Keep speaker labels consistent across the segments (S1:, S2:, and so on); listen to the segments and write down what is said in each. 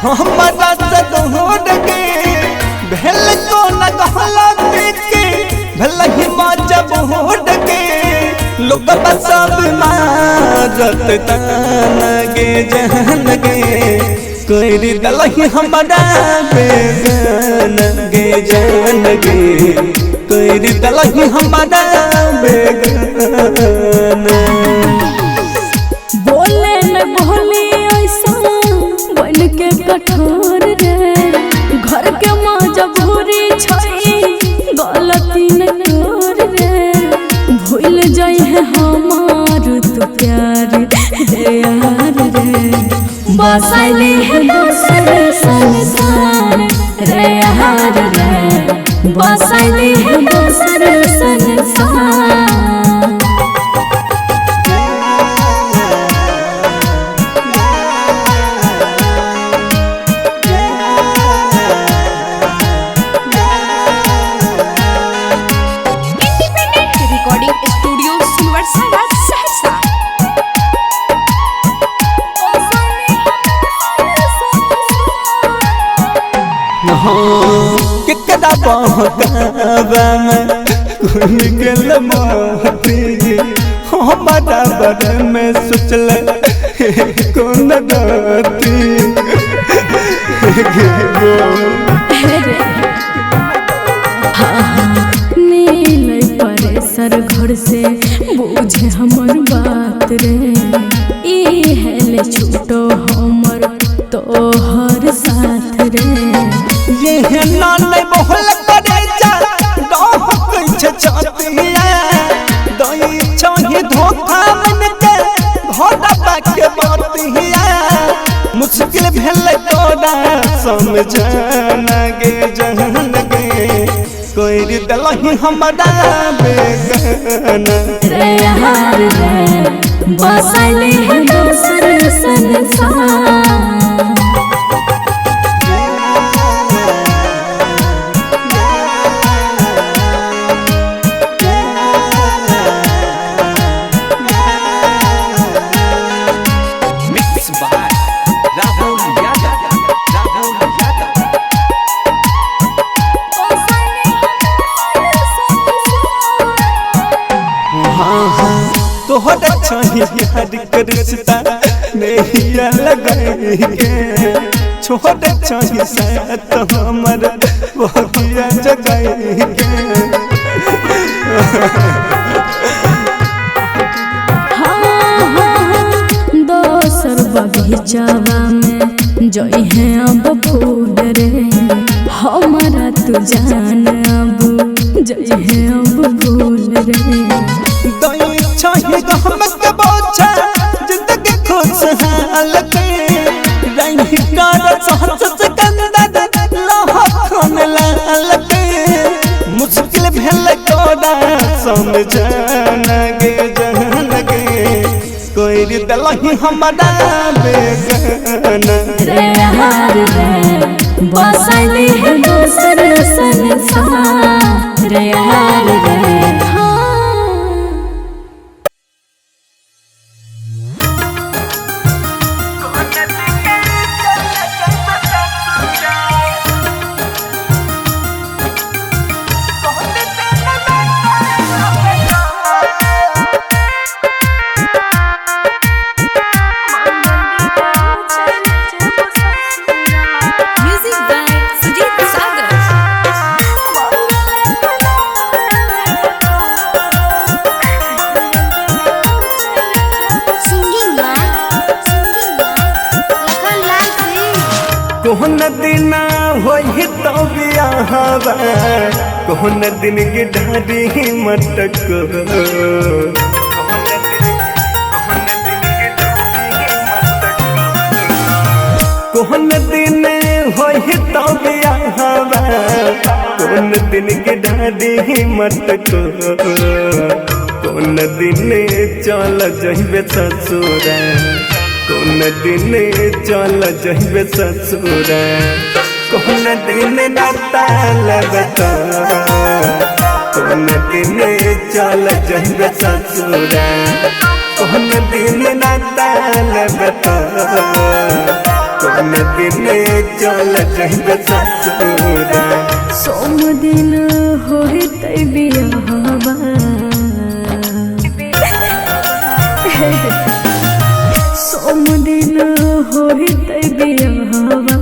S1: हमरा से दोहर गे भेल को न गलती के भेल ही मजबूर गे लोग सब मारत तान गे जहन गे कर दलही हमरा बेगान गे जान गे कर दलही हमरा बेगान।
S2: बोले न बोली ऐसा बन के कठोर रे घर के मजबूरी छई गलती न तोर रे भूल जाई है हमार तू प्यार रे यार रे बसली है दोसर संसार रे यार रे बसली है दोसर संसार।
S3: Independent recording studio Sunwarsara Saharsa.
S1: केकरा बहकावा में घुल गेल मोती हमरा बारे में सोचल कौन गलती
S2: मिले परे सर घर से बूझे हमर बात रे ई हेले छूटो हमर तोहर साथ रे।
S1: ये नाने बोहल करे जा डोह कइछ छतिया दई छही धोखा मन के घोड़ा बाके बतिया मुश्किल भेल तोरा समझाना गे जहन गे कोई दलही हमरा बेगाना
S2: रे यार रे बसली है दोसर संसार।
S4: Mix by Rahul Yadav. Rahul Yadav.
S1: तोहरा छही प्यार के रिश्ता नहिया लगाई के छोड़ छही साथ हमर बगिया जगाई के।
S2: हाँ, दोसर बगीचावा में जई है अब फूल रे हमारा तू जान अब जई है अब फूल रे।
S1: दई छही गहमक बोछा जिंदगी खुशहाल के रही कर सहस सिकंदर लहखन लाल के मुश्किल भेल तोरा समझाना गे जहन गे कोई दलही हमरा बेगाना
S2: रे यार रे बसली है दोसर संसार रे यार रे। हाँ।
S3: Music by Sujit Sagar.
S5: Singing by Lakhan Lal Singh.
S1: कोहन दिन होई तो बियाहवा कोहन दिन के ढारी मटक कोहन दिन होई तो बियाहवा कोन दिन के ढारी मटक कोन दिन चल जइबे ससुरा कोन दिन चल जइबे ससुरा कोन दिन नाता लगता कोन दिन चल जइबे ससुरा कोन दिन नाता लगता कौन दिन चल जइबे ससुरा।
S2: सोम दिन होते बियाहवा, सोम दिन होते बियाहवा,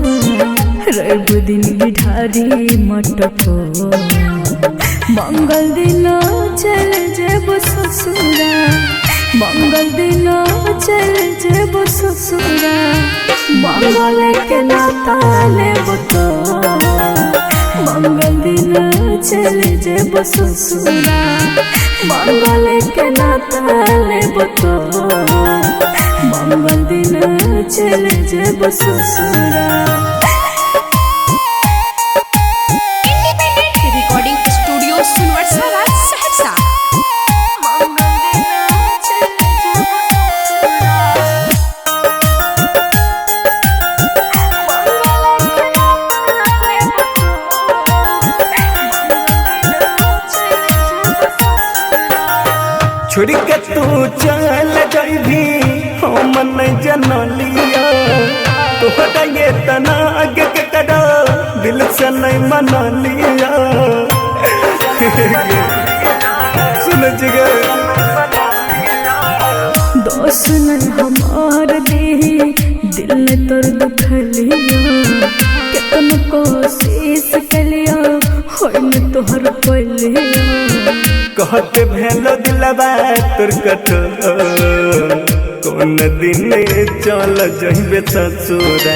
S2: रवि दिन बिठारी मटको, मंगल दिन चल जेबो ससुरा, मंगल दिन चल जेबो ससुरा, मंगल के नाता लेबो तो, मंगल दिन चल जेबो ससुरा, मंगल के नाता लेबो तो, मंगल दिन चल जेबो ससुरा।
S3: रिकॉर्डिंग स्टूडियो सुनवर सहरसा।
S1: छोड़ के तू चल जाइबी हम नहीं जनलिया, तोहरा ये तना आगे के करो दिल से नहीं मना लिया। सुन जिगर
S2: दोष न हमार दे दिल तोर दुखलिया, केतन कोशिश कलिया होई न तोहर पलिया,
S1: कहते भेलो दिलवा तोर कठोर, कौन दिन चल जइबे ससुरा,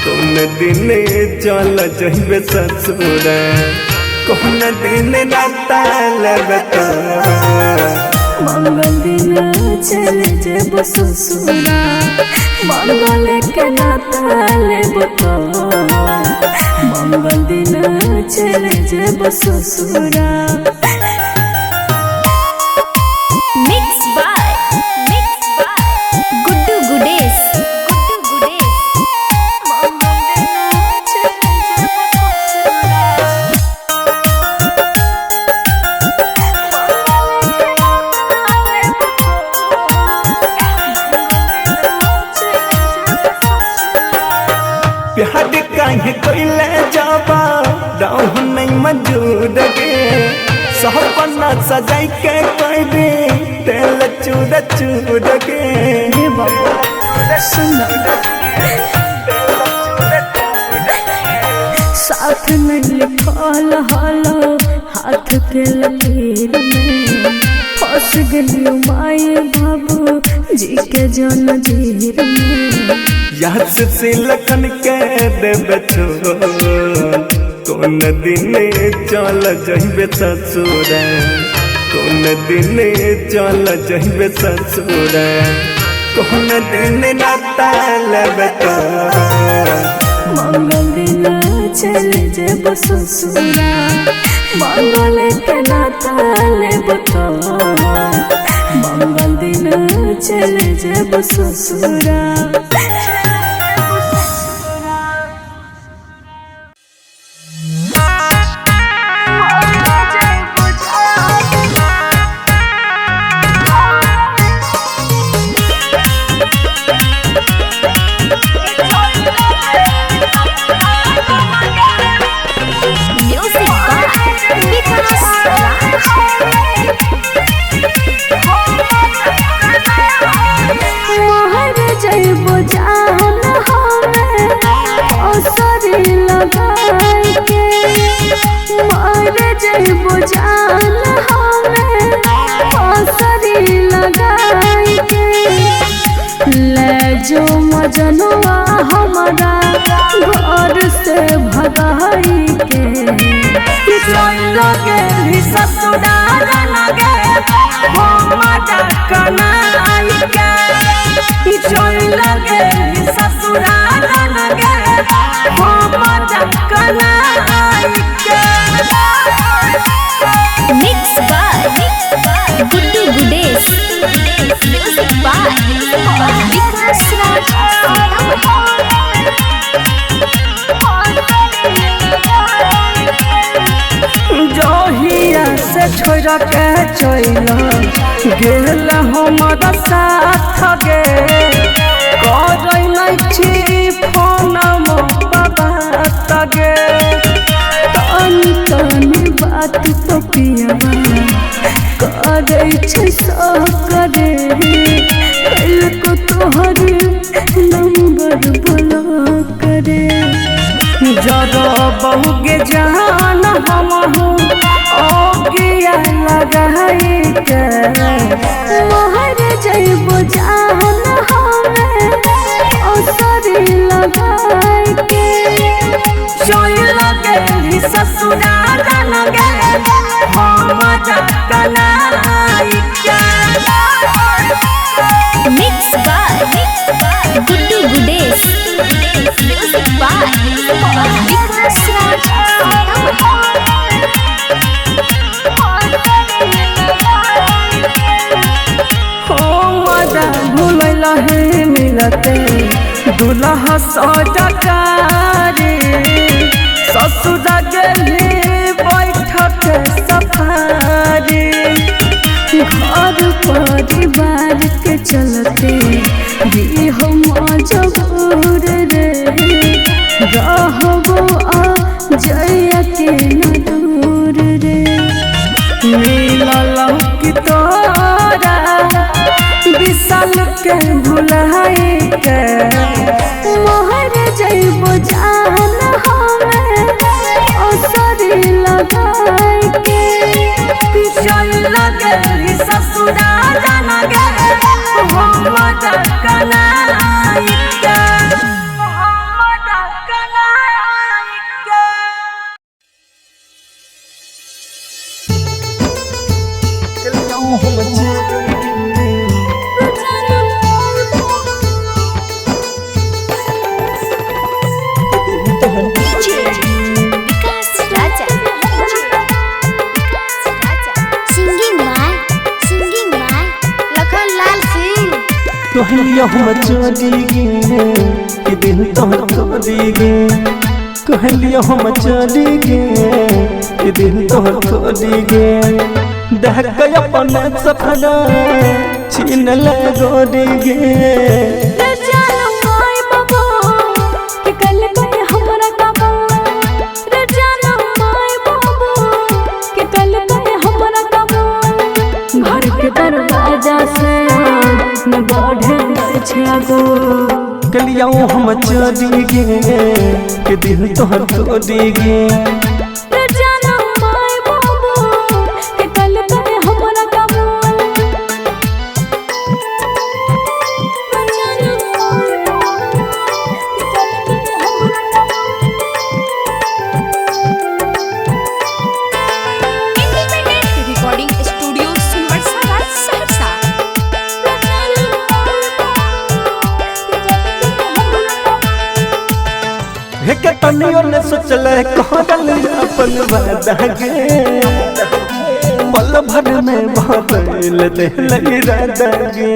S1: कौन दिन चल जइबे ससुरा, कौन दिन नाता लेबे तो,
S2: मंगल दिन चल जेबो ससुरा, मंगल के नाता लेबो तो, मंगल दिन चल जेबो ससुरा।
S5: Mix by Guddu Gudesh, Guddu Gudesh.
S1: प्यार काहे कोइले जाबा राहु नहीं मंजूर गे, सपना सजाई के कोई भी तेल चूर चूर गे।
S2: हे बाबा सुन, साथ में लिखल हलो हाथ के लकीर में, फंस गलियो माए बाबू जी के जन जीर में,
S1: याद से लखन के देबे छोड़, कौन दिन चल जइबे ससुरा, कौन दिन चल जइबे ससुरा, कौन दिन नाता लेबे तो,
S2: मंगल दिन चल जेबो ससुरा, मंगल के नाता लेबो तो, मंगल दिन चल जेबो ससुरा।
S5: म्यूजिक बाय विकास राज।
S2: मोहर जइबो जान हमें असरी लगाई के, मोहर जइबो जान हमें असरी लगाई के, ले जो मजनुआ हमारा घर से भगाई के,
S6: लगे ससुराल लगे लगे ससुराल लगे
S5: mix by Guddu Gudesh. Music by Vikas Raj.
S6: जहिया से छोड़ के चल गेल हमारा साथ गे, करै नहीं छी गे।
S2: तनी तनी बात पपियावा करै छै करे, कल को तोहर नंबर ब्लॉक करे।
S6: जरा बहुगे जान हमहू ओगिया लगाई के।
S2: मोहर जइबो जान हमे असरी लगाई के।
S6: चल गेली ससुराल गे हम कनाई के।
S5: Mix by Guddu Gudesh. Music by Vikas Raj
S6: हो मजा भूलल है मिलते दुल्हा सजकारी, ससुर गेली बैठक सफारी।
S2: घर परिवार के चलते भी हम मजबूर रे, रहबो आ जइया के न दूर रे।
S6: मिलल की तोरा विशाल के भुलाई के।
S2: मोहर जइबो जान हमे असरी लगाई के।
S6: चल गेली ससुराल गे हम कनाई के। हम कनाई के।
S5: Vikas Raja. Singing by Lakhan Lal Singh.
S1: कहलियो हम चली गे कि दिल तोहर तोड़ी गे। कहलियो हम चली गे कि दिल तोहर तोड़ी गे। दहक अपन सपना छीन ले गोरी गे।
S2: घर के दरवाजा से न बढ़े छै आगू।
S1: कहलियो हम चली गे कि दिल तोहर तोड़ी गे।
S3: Independent recording studio Sunwarsara Saharsa.
S1: हे के तनियो ने सोचले कहल अपन वादा गे। पल भर में बदल देल इरादा गे।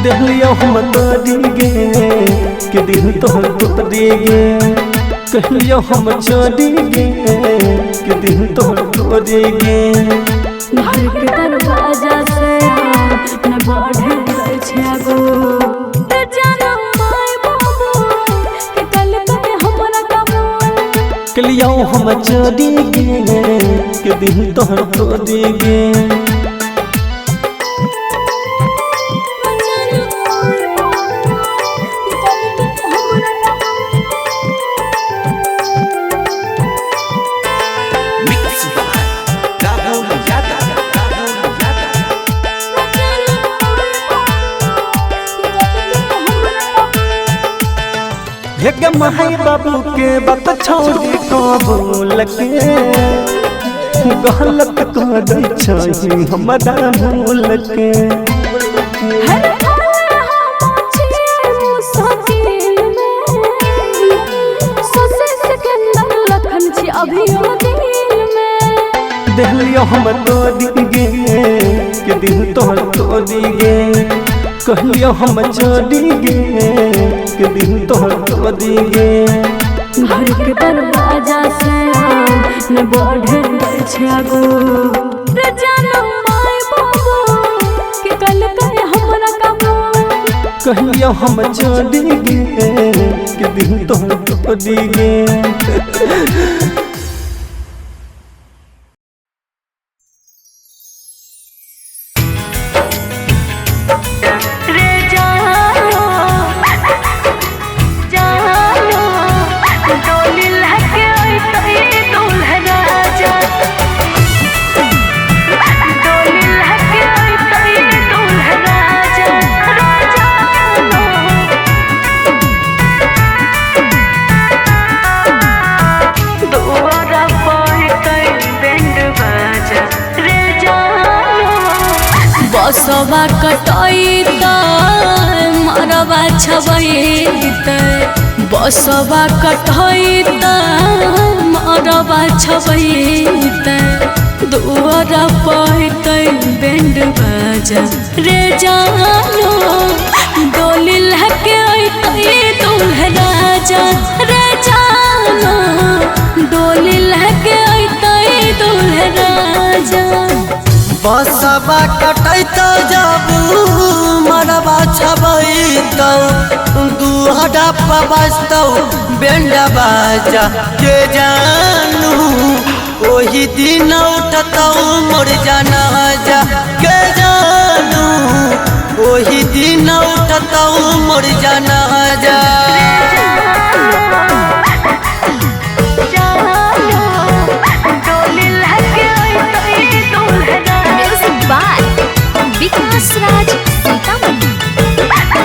S1: देहलियो हम तोरी गे कि दिल तोहर तोरी गे। कहलियो हम चोरी गे कि दिल तोहर तोरी गे।
S2: घर के दरवाजा से न बढ़े छै आगू।
S1: कहलियो हम चोरी गे कि दिल तोहर तोरी गे।
S4: Mix by Rahul Yadav. Rahul Yadav.
S1: हे गे माई बाबू के बात छोड़ी कबूल के गलत कर छै हमरा भूल के। देहलियो हम तोरी गे कि दिल तोहर तोरी गे। कहलियो हम चोरी गे कि दिल तोहर तोरी गे।
S2: घर के दरवाजा से न बढ़े छै आगू। रे जानो माय बाबू के कल कहे हमरा काबू।
S1: कहिया हम छोड़ी गे कि दिल तो तोड़ी गे।
S6: रे जानो जानो डोली लहके ओइतई दुल्हन राजा, डोली लहके ओइतई दुल्हन राजा। रे जानो दुआरा पइतई बैंड बाजा। रे जानो
S2: बसवा कटैत मरवा छबैत, बसवा कटैत मरवा छबैत, दुआरा पैत बैंड बाजा। रे जानो डोली लहके अइतै दुल्हन राजा। रे जानो डोली लहके अइतै दुल्हन राजा।
S7: बसवा कटैत जाबू मरबा छबैत, दुहरा पबस्तौ बैंड बाजा के जानू ओही दिन उठतौ मोर जाना जा के जानू ओही दिन उठतौ मोर जाना जा।
S6: जानो डोली लहके ओइतई दुल्हन राजा।
S5: म्यूजिक बाय विकास राज सीतामढ़ी।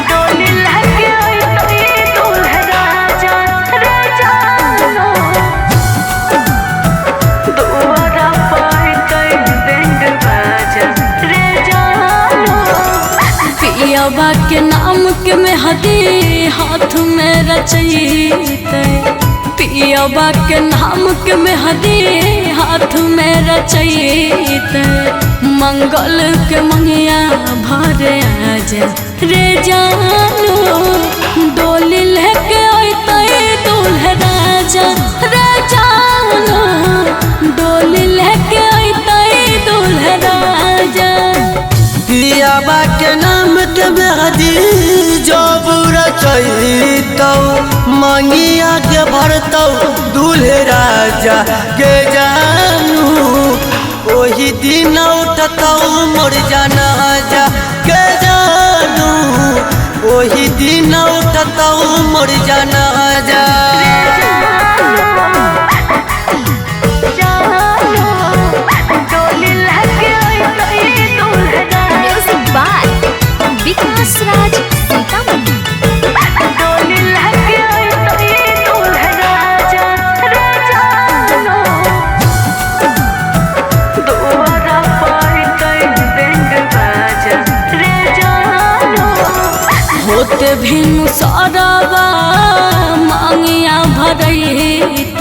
S6: डोली लहके ओइतई दुल्हन राजा। रे जानो दुआरा पइतई बैंड बाजा। रे जानो
S2: पियवा के नाम के मेहदी हाथ में रचैते, पियवा के नाम के मेहदी हाथ में रचैते, मंगल के मंगिया भरे आजा। रे जानो डोली लेके अइतै दुल्हन राजा। रे जानो डोली लेके अइतै दुल्हन राजा।
S7: पियाबा के नाम के मेहदी जब रचैतौ मंगिया के भरतौ दूल्हे राजा के जानू ओही दिन उठतौ मोर जाना जा के जानू ओही दिन उठतौ मोर जाना जा।
S6: जानो डोली लहके ओइतई दुल्हन राजा।
S5: म्यूजिक बाय विकास राज सीतामढ़ी।
S6: डोली लहके ओइतई दुल्हन राजा। रे जानो दुआरा पइतई बैंड बाजा। रे जानो
S2: होते भिनु सरवा मांगिया भरैत,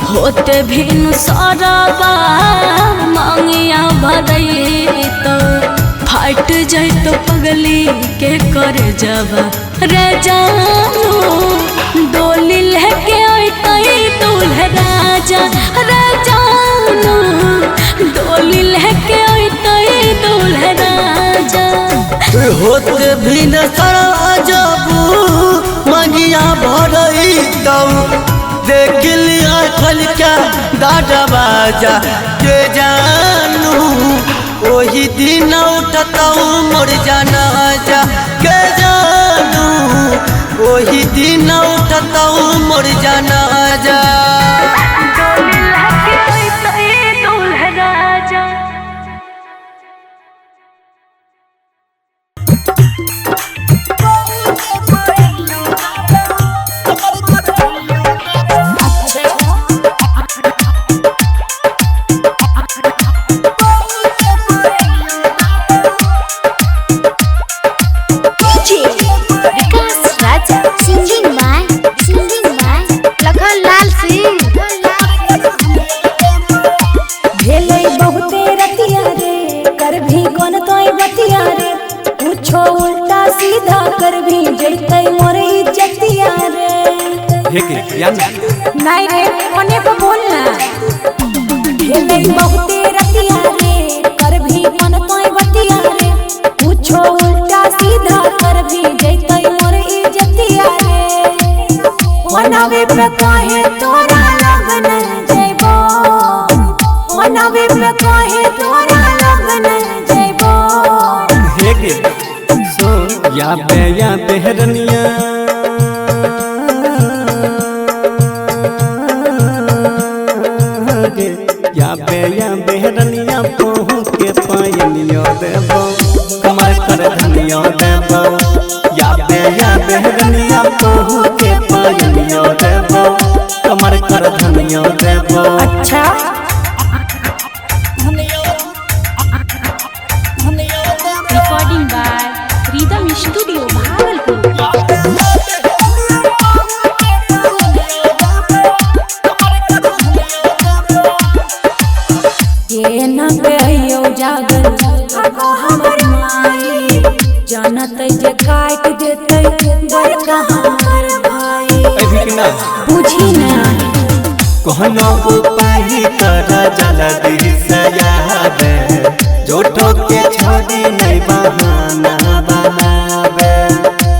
S2: होते भिनु सरवा मांगिया भरैत, फाट जैत पगली के कर जबा। रे जानो डोली लेके अइतै दुल्हन राजा। रे जानो डोली लेके अइतै दुल्हन राजा।
S7: होते भी न सरा जबू मंगिया भरैतौ देख लिया खल के दादा बाजा के जानू ओही दिन उठतौ मोर जाना जा के जानू ओही दिन उठतौ मोर जाना जा।
S6: डोली लहके ओइतई दुल्हन राजा।
S5: Vikas Raja singing by Lakhan Lal Singh.
S8: भेलै बहुते रतिया रे कर भी कोन तोय बतिया रे, कुछो उल्टा सीधा कर भी जैतै मोर इज्जतिया रे। नहीं रे कोने पर बोलना। भेलै बहुते रतिया रे पे कहे तोरा लगन जइबो, फोनवे पे कहे तोरा लगन जइबो।
S1: हे गे सुन या बे या बेहरनिया गे, या बे या बेहरनिया पहुँ के पायनियो देबो, कमर कर धनियो देबो। या बे या बेहरनिया पहुँ के पायनियो देबो, कमर कर धनियो देबो।
S8: अच्छा
S3: recording by Rhythm Studio Bhagalpur.
S8: के न गयो जागल आगो हमर माई, जानत जे काट देतै बड़का हमर भाई।
S1: अभी कि ना
S8: बुझी ना
S1: कहनो उपाय कर जल्दी से याद, झूठो के छोड़ी नहीं बहाना बनावे।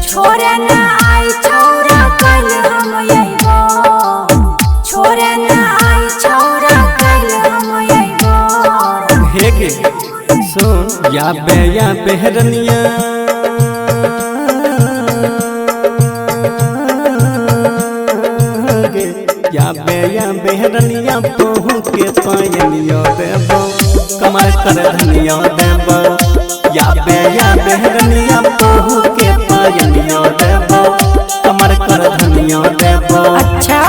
S8: छोड़े ना आई छौरा कल हम अइबो, छोड़े ना आई छौरा कल हम अइबो।
S1: हे गे सुन या बे या बेहरनिया गे, या बे या बेहरनिया पहुँ के पायनियो देबो, कमर कर धनियो देबो। या बे या बेहरनिया पहुँ के पायनियो देबो, कमर कर धनियो देबो।
S8: अच्छा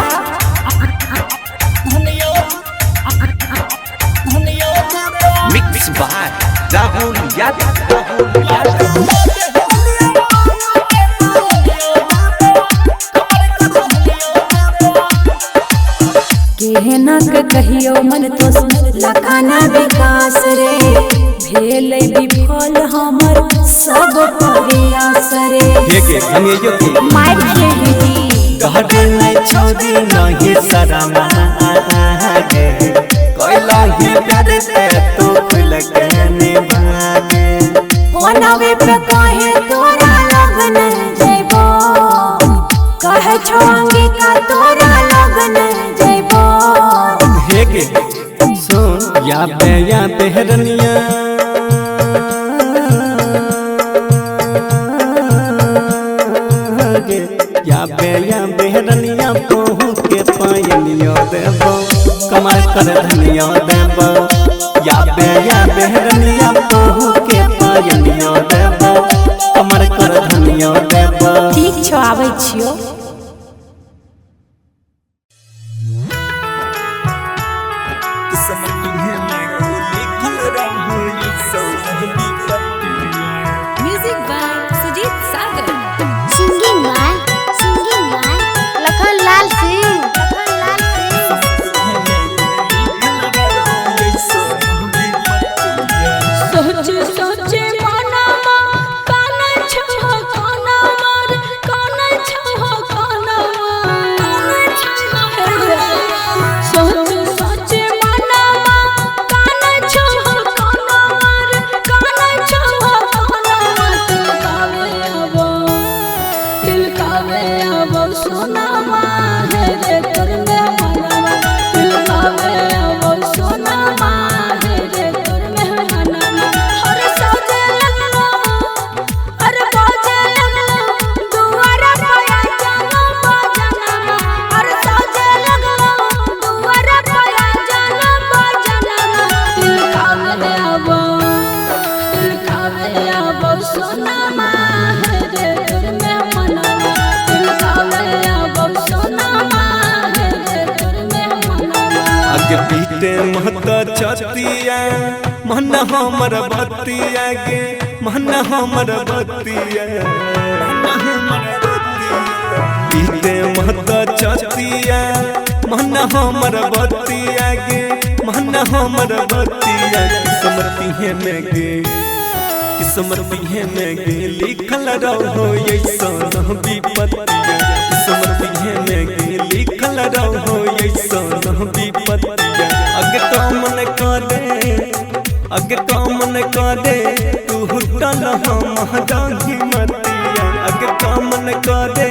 S4: mix by Rahul Yadav. Rahul Yadav.
S8: केहना के कहियो मन तो लखाना विकास रे, भेलै विफल हमर सब प्रयास रे।
S1: हे गे धनियो के
S8: मार खेली
S1: डर नहीं छोड़ी नहीं शर्म आगे, कोइला ही प्यार ते तू खुल के निभागे।
S8: फोनवे पे कहे तोरा लगन जइबो, कहे छौ अंगिका तोरा लगन जइबो।
S1: हे गे सुन या बे या बेहरनिया गे, या बे या बेहरनिया पहुँ के पायनियो देबो, कमर कर धनियो देबो। या बे या बेहरनिया पहुँ के पायनियो देबो, कमर कर धनियो देबो।
S8: ठीक छौ, आबै छियौ।
S3: Music by Sujit Sagar.
S5: Singing by Lakhan Lal Singh. Lakhan Lal Singh.
S2: सोचे सोचे मनमा कान छो कान मार, कान छो कान मार। सोचे सोचे मनमा कान छो कान मार, कान छो कान मार। तिल कावे आवो सोनामा है रे तोर में मनमा, तिल कावे आवो सोनामा है रे तोर में मनमा। हर सजे लगलो अरे बाजे लगलो दुआरा पया जानो बजनमा, हर सजे लगलो दुआरा पया जानो बजनमा। तिल कावे आवो, तिल कावे आवो सोनामा है रे तोर में मनमा, तिल कावे आवो सोनामा है रे तोर में मनमा।
S1: आगे पीटे महत छतिया मन हमर बतिया गे, मन हमर बतिया, पीटे महत छतिया मन हमर बतिया गे, मन हमर बतिया। किस्मती है में गे, किस्मती है में गे लिखल रहो ऐसन विपत्तिया, किस्मती है में गे लिखल रहो ऐसन विपत्तिया। अग काम न करे, अग काम न करे तू हुटल हम दाही मतिया, अग काम न करे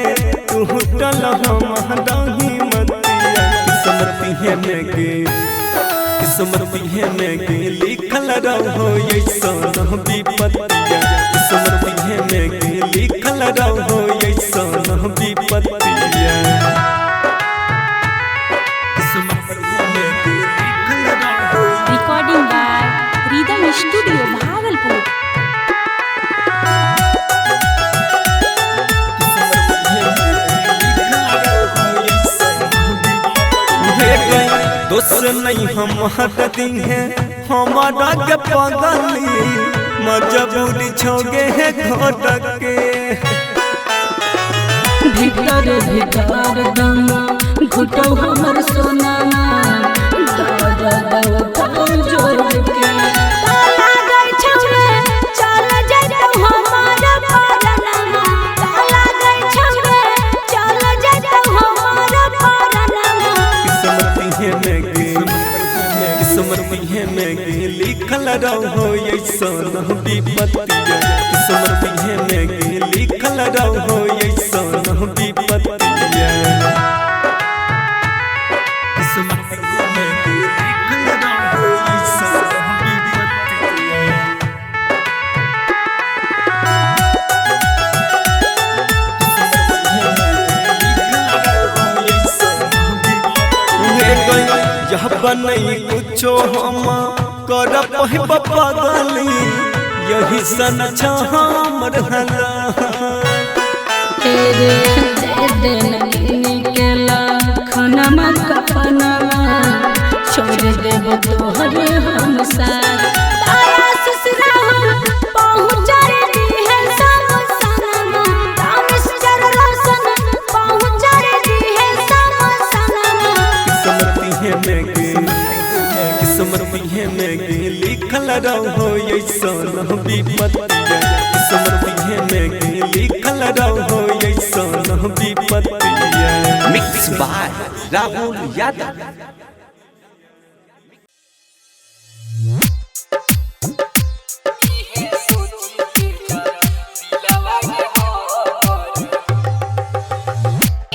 S1: तू हुटल हम दाही। है में गे, किस्मत है में गे लिखल रहो ऐसन विपत्तिया। किस्मत है में गे लिखल रहो ऐसन विपत्तिया।
S3: Recording by Rhythm Studio Bhagalpur.
S1: दोस्त नहीं हम हटती हैं हमारा के पगली, मजबूरी छोगे है घोट के।
S2: भीतर भीतर दम घुटो हमर सोना जोड़ के।
S8: ताला गई छौरे चल जैतौ हमार परनमा, ताला गई छौरे चल जैतौ हमार परनमा।
S1: किस्मत है में गे, किस्मत है में गे लिखल रहो ऐसन विपत्तिया। किस्मत है में गे लिखल रहो ऐसन विपत्तिया। किस्मत है में गे लिखल रहो ऐसन विपत्तिया। यह बनई कुछो हम कर पगली, यही सन हमर हला।
S2: तेरे दे दिन निकला खाना कपनवा छोड़ देबो तोहर हम साथ।
S8: तारा ससुरा हम पहुँचा दी है सब सनमा, रामेश्वर रोशन पहुँचा दी है सब सनमा।
S1: किस्मत है में गे, किस्मत है में गे लिखल रहो ऐसन विपत्तिया। किस्मत है में गे लिखल रहो ऐसन विपत्तिया।
S4: Mix by Rahul Yadav.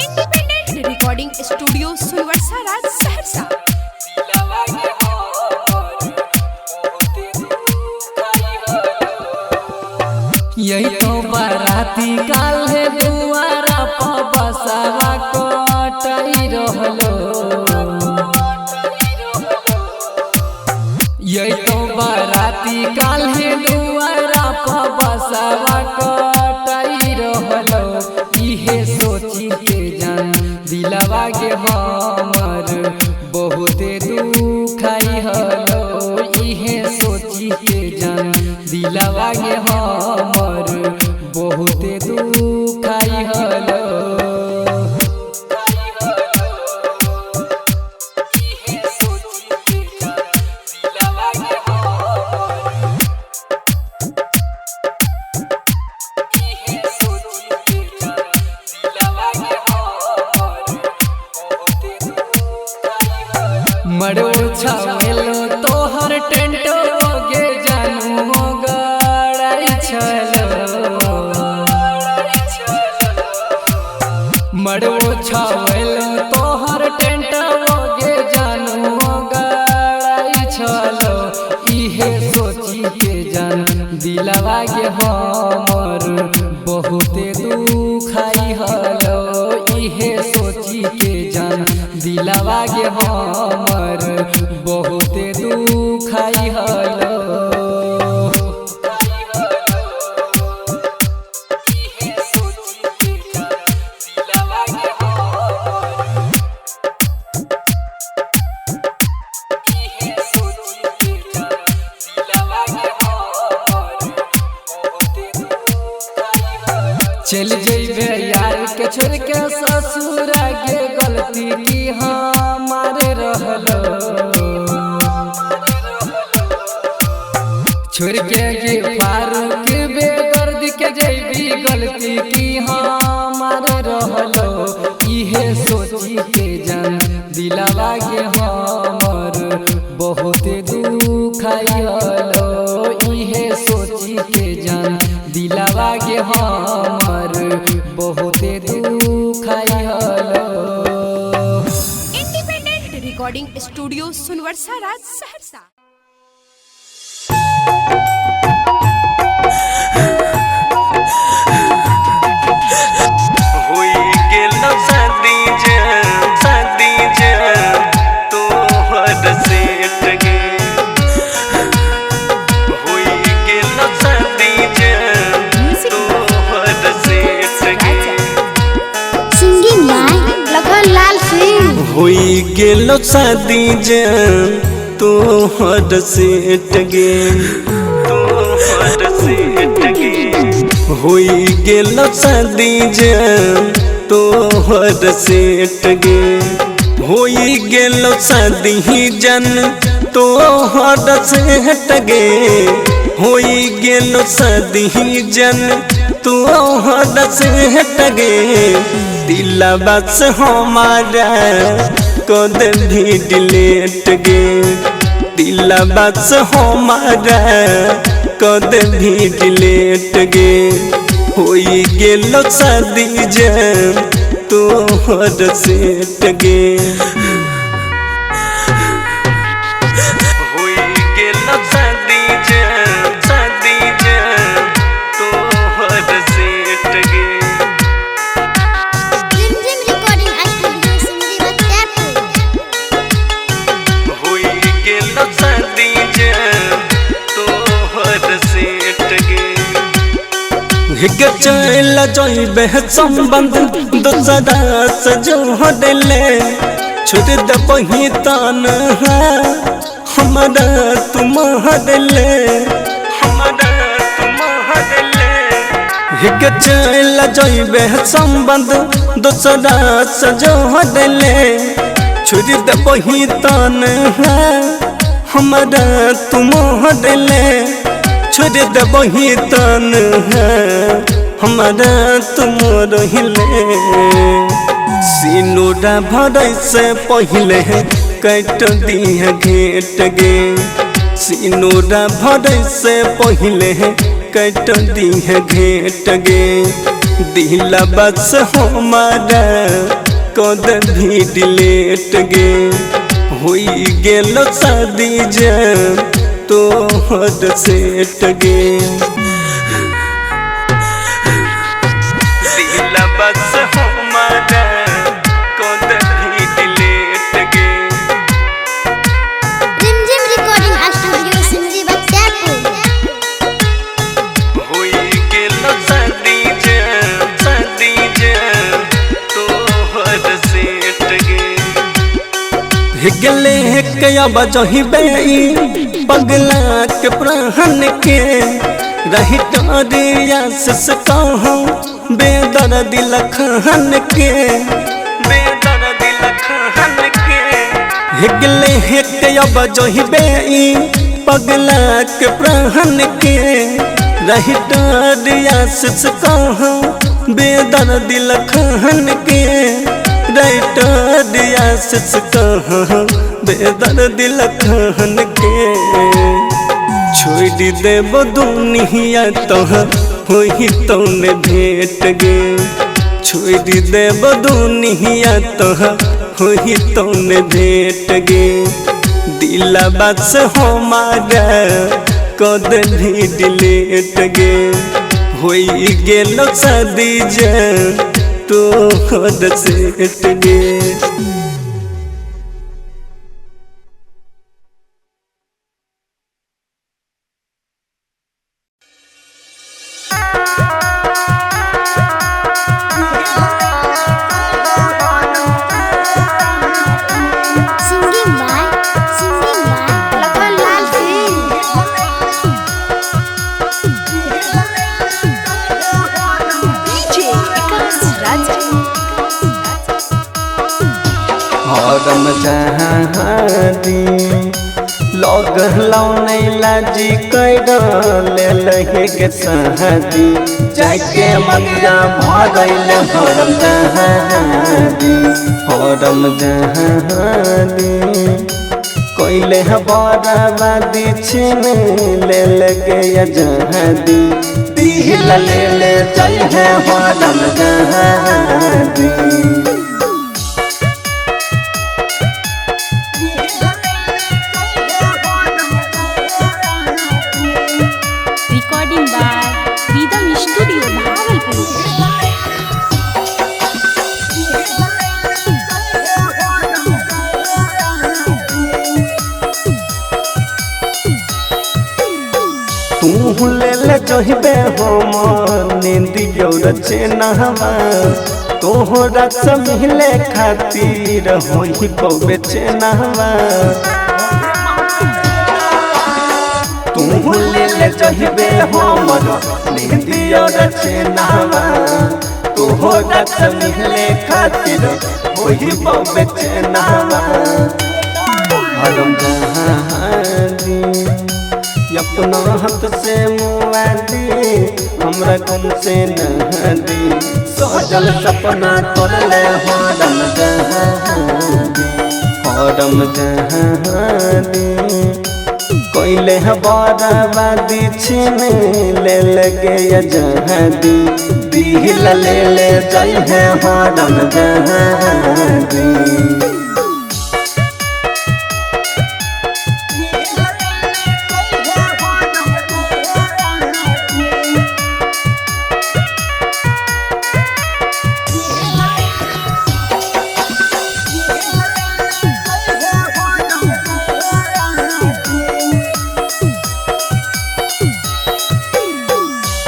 S3: Independent recording studio Sulwarsara Saharsa.
S9: यही तो बाराती काल है दुआरा पर बसावा कटाई रहलो। यही तो बाराती काल है दुआरा पर बसावा कटाई रहलो। इहे सोची के जान दिलवा के हमर बहुते दुखाई हलो। इहे सोची के जान दिलवा के हमर बहुते दुखाई हलो। मरो छावेलो तोहर टेंट गे जानू गड़ाई छलो। मरो छावेलो तोहर टेंट गे जानू गड़ाई छलो। इहे सोची के जान दिलवा के हमर बहुते दुखाई हलो। इहे सोची के जान दिलवा के हमर बहुते दुखाई हलो। चल जइबे यार के छोड़ के ससुरा के गलती की हमारे रहलो। छोड़ के गे फारूक बेदर्द के जइबी गलती की हमारे रहलो। इहे सोची के जान दिलवा के हमर बहुते दुखाई हलो। इहे सोची के जान दिलवा के हमर बहुते दुखाई हलो।
S3: Independent recording Sonbarsa Saharsa.
S5: Singing by Lakhan Lal Singh.
S1: होई गेलो शादी जे तोहर सेट गे, तोहर सेट गे। होई गेलो शादी जे तोहर सेट गे, होई गेलो शादी जन तोहर सेट गे, होई गेलो शादी जन तोहर सेट गे। दिलवा से हमारा कद भी डिलेट गे, दिलवा से हमारा कद भी डिलेट गे। होई गेलो शादी जे तोहर सेट गे, होई गेलो शादी जे, शादी जे तोहर सेट गे।
S5: रिमझिम रिकॉर्डिंग स्टूडियो सिमरी बख्तियारपुर।
S1: होई गेलो शादी जे तोहर सेट गे। हिक चल जइबे संबंध दोसरा से जोड़ले, छोड़ दबही तान हमरा तुम हरले, हमरा तुम हरले। हिक चल जइबे संबंध दोसरा से जोड़ले, छोड़ दबही तान हमरा तुम हरले, छोड़ दबही तान हमरा तुम रहिले। सिनूरा भरै से पहिले कट दिह घेट गे, सिनूरा भरै से पहिले कट दिह घेट गे। दिलवा से हमारा कद भी डिलेट गे, होई गेलो शादी जे तोहर सेट गे। दिलवा से हमारा कद भी डिलेट गे।
S5: रिमझिम रिकॉर्डिंग स्टूडियो सिमरी बख्तियारपुर।
S1: होई गेलो शादी जे, शादी जे तोहर सेट गे। गेले कया बजहिबे पगला के प्राण के, रही तोरिया से कहूँ बेदर्द लखन के, बेदर्द लखन के। गेले कया बजहिबे पगला के प्राण के, रही तोरिया से कहूँ बेदर्द लखन के, रही तोरिया से कहूँ बेदर्द लखन के। छोड़ देब दुनिया तोह होई तौने भेट गे, छोड़ देब दुनिया तोह होई तौने भेट गे। दिलवा से हमारा कद भी डिलेट गे, होई गेलो शादी जे तोहर सेट गे।
S5: Singing by Lakhan Lal Singh.
S3: DJ Vikas Raja.
S1: हरम जहादी लग लौने लाजी कर ले के सहादी, जाके मगिया भरल हरम जहादी, हरम जहादी कोइले बराबादी छीन ले लगे जहादी, दिल ले ले चल है हरम जहादी। तू ले ले जहिबे हम नींदियो रचनावा तोहरा से मिले खातिर होई बबे चेनावा। तू ले ले जहिबे हम नींदियो रचनावा तोहरा से मिले खातिर होई बबे चेनावा। हरम जहादी अपना हाथ से मुआदी हमरा कम से नहदी सोचल सपना तोड़ले हरम जहादी हरम जहादी कोइले बर्बादी छीन ले लगे जहादी दिल ले ले जाई है हरम जहादी।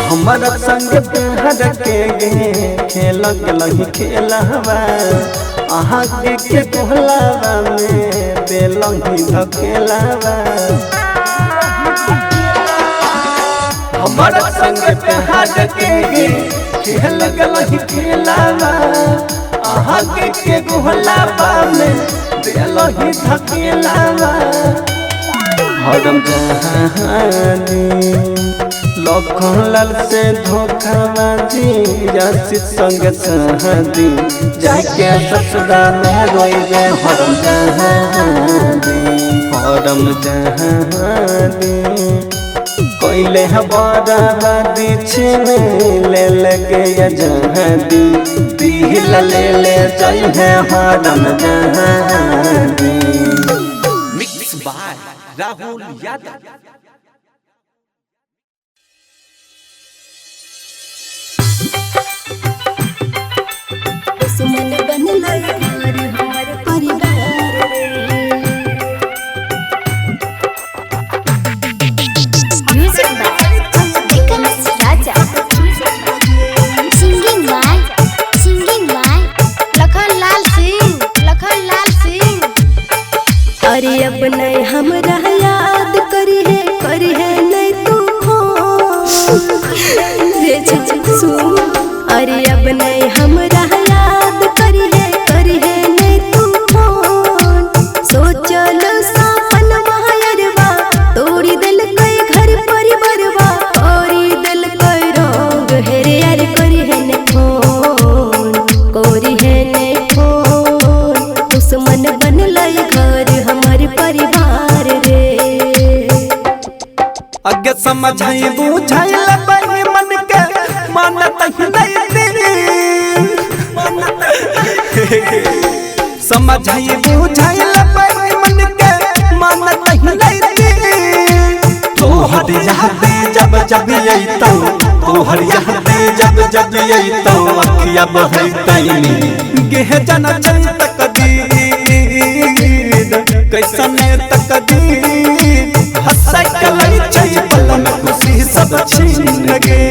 S1: हमारा संग प्यार के गे खेल गलही खेलवा अहाँ के कोहलावा में देलही धकेलवा। हमारा संग प्यार के गे खेल गलही खेलवा अहाँ के कोहलावा में देलही धकेलवा। हरम जहानी लखन लाल से धोखाबाजी यासी संग सहदी जाके ससुरा में रोइबे हरम जहादी हरम जहादी कोइले बर्बादी छीन ले लगे जहादी दिल ले ले जाई है हरम जहादी।
S4: Mix by Rahul Yadav.
S8: दुश्मन बनलै घर हमर परिवार रे।
S5: Music by Vikas Raja. Singing by Lakhan Lal Singh Lakhan Lal Singh.
S8: अरे अब नहीं हमरा याद करी है नहीं तू रे सुन। अरे अब नहीं हमरा याद करी है नहीं तू फोन। सोचल सपन मायरवा तोड़ी दिल कई घर परिवारवा तोड़ी दिल कई रोग हे रे यार करी है ने फोन कोरी है ने फोन। दुश्मन बनलै घर हमर परिवार रे।
S1: अगे समझाई बुझाई लबई मन के मानत नहीं तेरी समझाई बुझाई लबई मन के मानत नहीं तेरी तोहर याद जब जब अइतौ तोहर याद जब जब अइतौ अखिया बहतैनी गेह जना चल तकदीर कैसन तकदीर हंसै कलै छै पल में खुशी सब छीन गे।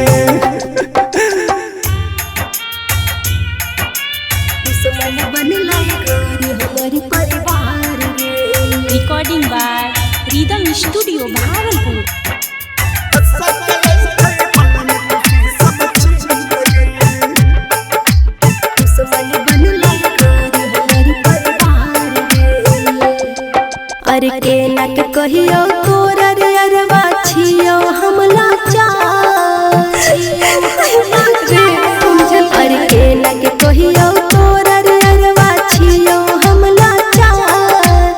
S8: दुश्मन बनलै घर हमर परिवार रे।
S3: Recording by Rhythm Studio Bhagalpur.
S8: दुश्मन बनलै घर हमर परिवार रे। अरे के ना के कहियो तोरा रे अरवा छियो हम लाचार रे। अरे के ना के कहियो तोरा रे अरवा छियो हम लाचार।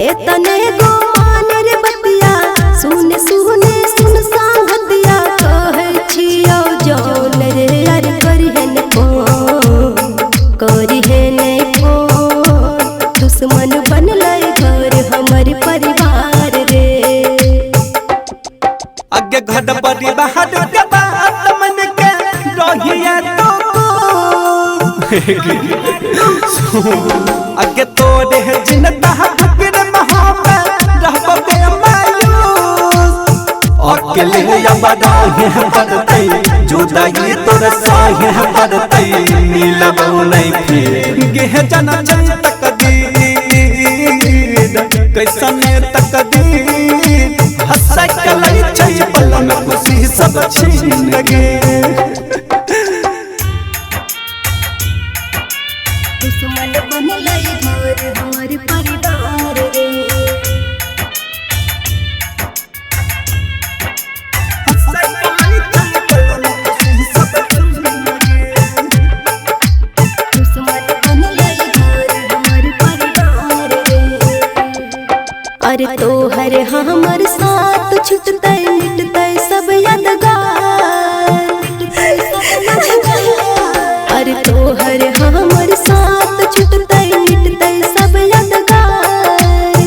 S8: एतने गो मान रे बतिया सुन सुने सुन सांगतिया कहै छियो जौन रे यार करिहे ने फोन करिहे ने फोन। दुश्मन बनलै घर हमर परिवार रे।
S1: अगे घर परिवार के बात मन के रहिया तो अगे तोरे जिंदा फिक्र मोहब्बत रहबे मायूस अकेले अब रहे पड़तै, जुदाई तोर सहे पड़तै, मिलबौ नहीं फिर। गेह जाना छै तकदीर, कैसन तकदीर, हंसै के लै छै पल में खुशी सब छीन गे।
S8: दुश्मन बनलै घर हमर परिवार रे। दुश्मन बनलै घर हमर परिवार रे। अरे तोहर हमर साथ छुटतै मिटतै सब यादगार। अरे तोहर हमर साथ छुटतै मिटतै सब यादगार।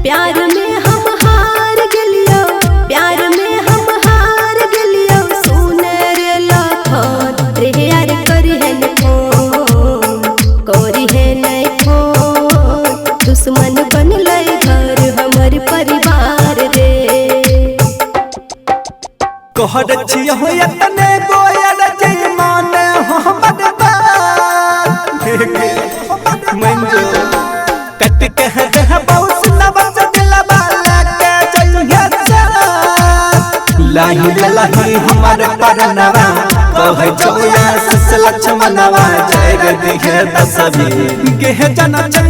S8: प्यार में हम हार गेलियो, प्यार में हम हार गेलियो, सुन रे लखन रे यार करिहे न फोन, करिहे नै फोन। दुश्मन बनलै घर हमर परिवार रे।
S1: कहर छियौ एतने गोयल जे माने हमर बात। मंजू कट के रहबौ सुनब दिलबा लके जइहे साथ। लाही लाही हमर परनवा कहै छौ आशीष लक्ष्मणवा, जय रे दिहे तसबी। गेह जना छै